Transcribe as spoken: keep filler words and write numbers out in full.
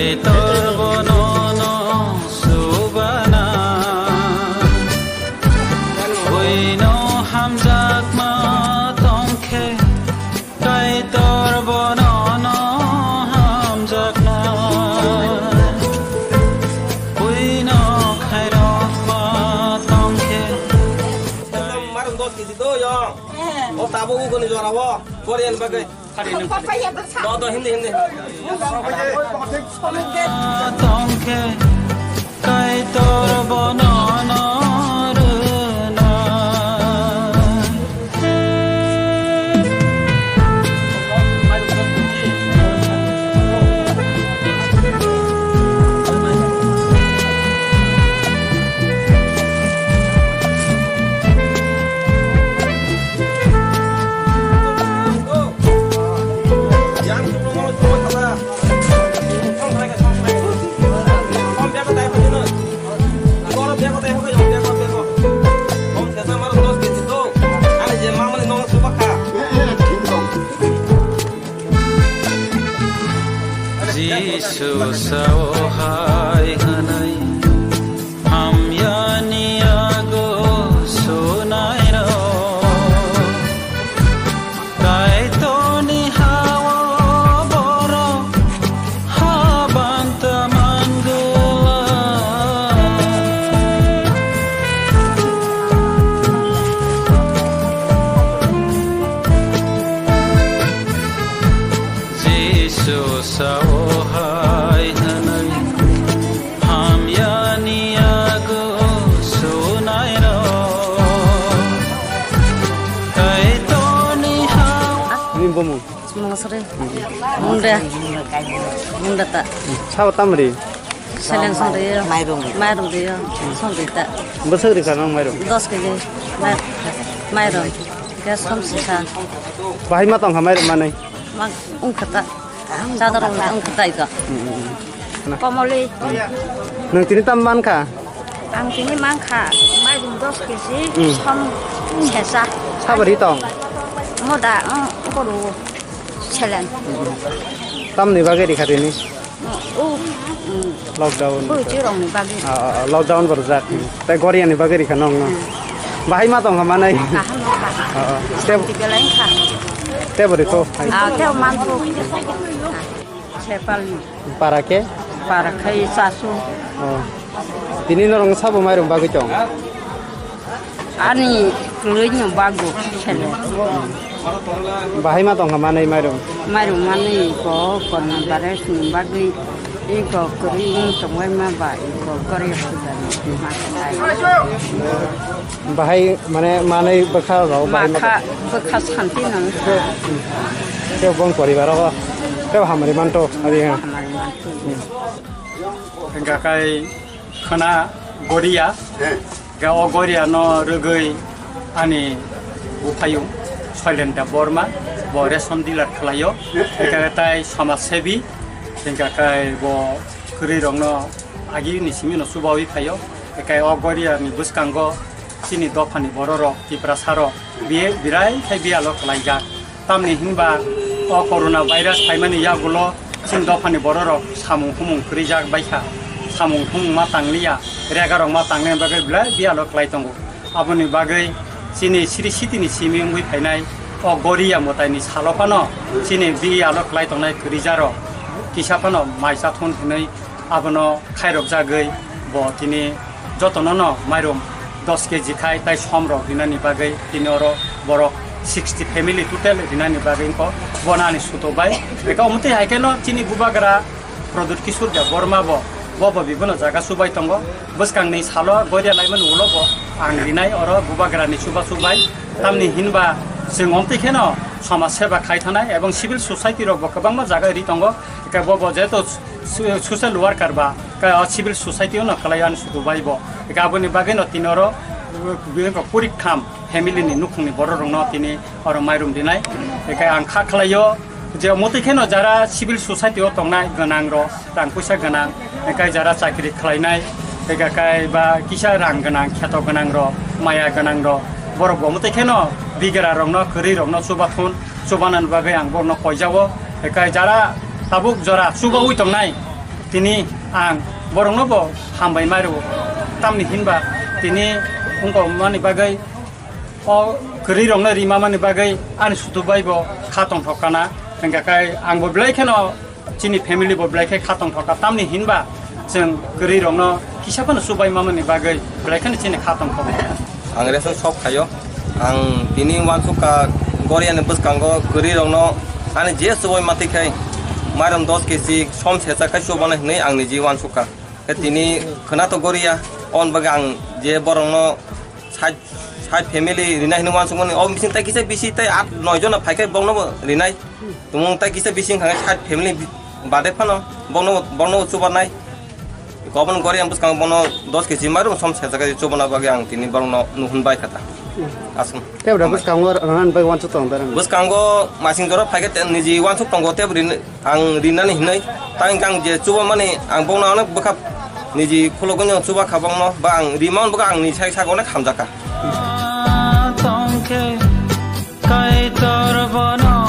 Kaitor bono no subana, buino hamjakma tongkhe, Kaitor bono no hamjakna, buino khairokma tongkhe. Marum dos kg do yo. O tabuk uguni jora o. Korean bagwi. Do, do, hindi, hindi. Tongkhe, Kaitor bono no rwna. Jisu sao hai hwnwi, hamyani yago sunairok. Kaitorni ha-o borok habanta mangwlak. Jisu sao hai hwnwi, hamyani yago sunairok. Kaitorni ha- Ni bomo. Mungsuri. Munda. Munda ta. Sabo tamri? Seleng songri. Mairum. Mairum ri. Songri ta. Bwswk rikha nang mairum? Dos kg. Mai-, mairum. Gas som sisa. Bahai ma tongkha mairum manwi? Ma wngkha ta. Chadar wngkha ta ito. Komoli. Nwng tini tam mankha? Ang tini mankha mairum dos kg, som sesa. Sabari tong? Moda, ang koru selen. Tamni bagwi rikha tini? O, lockdown. O, jirokni bagwi. Ah, ah, ah, lockdown borjak. Tei goriani bagwi rikha nong no. Bahai ma tongkha manai? Kaham kha. Ah, ah. Tei belai kha. Tei bori to. Ah, tei mantu. Sepalni. Para khe? Para khai sasu. Oh. Tini norong sabo mairum bagwi tong? Ani kwrwino bago sele. Bahai ma tongkha manwi mairum? Mairum manwi ko konna baresni bagwi, iko kwrwi wng tongwai ma ba iko kwrwi sudani ma khlai. Bahai mane manwi bwkha rok bahai ma. Makha bwkha santi nang. Tei bong poribar o tei hamari manto abi ha. Hamari manto. Hingka kai khana goria. Ga o goria no rwgwi ani buphayung Soilendra Borma bo ration dealer khlaio. Hingka tai samaj sebi hingka kai bo kwrwi rokno agi ni simi no chubawi phaio. Hingka o goria ni bwskango chini dophani bororok, Tiprasarok, biye birai khai biyalo khlaijak. Tamni hinba o corona virus phaimani yagulo chini dophani bororok samung humung kwrwijak baikha, samung humung ma tangliya, regarok ma tangliya bagwi belai biyalo klai tongo. Aboni bagwi chini siri sitini simi wngwi phainai o goria mwtaini salo phano chini biyalo klai tongnai kwrwijarok kisa phano mai chathun hinwi abono khairokjagwi bo tini jotono no mairum dos kg khai tai som rok rinani bagwi tini oro borok sixty family total rinani bagwi wngkho bono ani suto bai. Eka omtwi hai kheno chini bubagra Pradyut Kishore Debbarma bo, bo bo bibono jaga chubai tongo. Bwskangni salo goria laimani ulo bo ang rinai oro bubagrani chuba chubai. Tamni hinba chwng omtwi kheno somaj seba khai thanai ebong civil society rok bo kwbangma jaga ri tongo. Eka bo bo jeto su-, social worker ba, ka, civil society no kalai ani sudu bai bo. Eka aboni bagwi no tini oro, uh, bini ko purik tham family ni nukhung ni borok rok no tini oro mairum rinai. Eka ang kha khlaio je motwi kheno jara civil society o tongnai gwnang rok, rang puisa gwnang, eka jara chakri khlainai, eka kai ba kisa rang gwnang, kheto gwnang rok, maya gwnang rok, borok bo motwi kheno bigra rok no, kwrwi rok no chubathun, chubanani bagwi ang borok no koijao. Eka jara tabuk jora chubaui tongnai, Tini ang borokno bo hambai mai rwo, tamni hinba tini wngkokmani bagwi o kwrwi rokno rima mani bagwi ani sudu bai bo kha tongthok kana, hingkha khe ang bo belai kheno chini family bo belai khe kha tongthok ka, tamni hinba chwng kwrwi rokno kisa phano chubai mamani bagwi belai kheno chini kha tongthok. Ang ration shop khaio. Ang tini uansukha Goriani bwskango kwrwi rokno ani je chubai matwi khai mairum dos kg som secha khai chubana hinwi ang niji uansukha. Khe tini khwna to Goria, on bagwi ang je borokno side, side family rinai hinwi uansukmani, o bising tai kisa bisi tai at noi jona phaikhai bokno bo rinai. Tumung tai kisa bising khangai side family bi-, bade phano bokno, bokno chubanai. Gobon Goriani bwskango bono dos kg mairum som secha khai chubana bagwi ang tini borokno nuhun bai kha ta. Aswk. Tei bwrwi bwskango rwna bagwi uansuk tongo da rwna. Bwskango masing jora phaikhe te niji uansuk tongo, tei bwrwi ang rinani hinwi. Tang hingkhe ang je chubamani ang bokno onek bwkha niji khulugwi no chuba kha bokno, ba ang rima bwkha ang ni sai sak onek hamjakha. Tongkhe Kaitor bono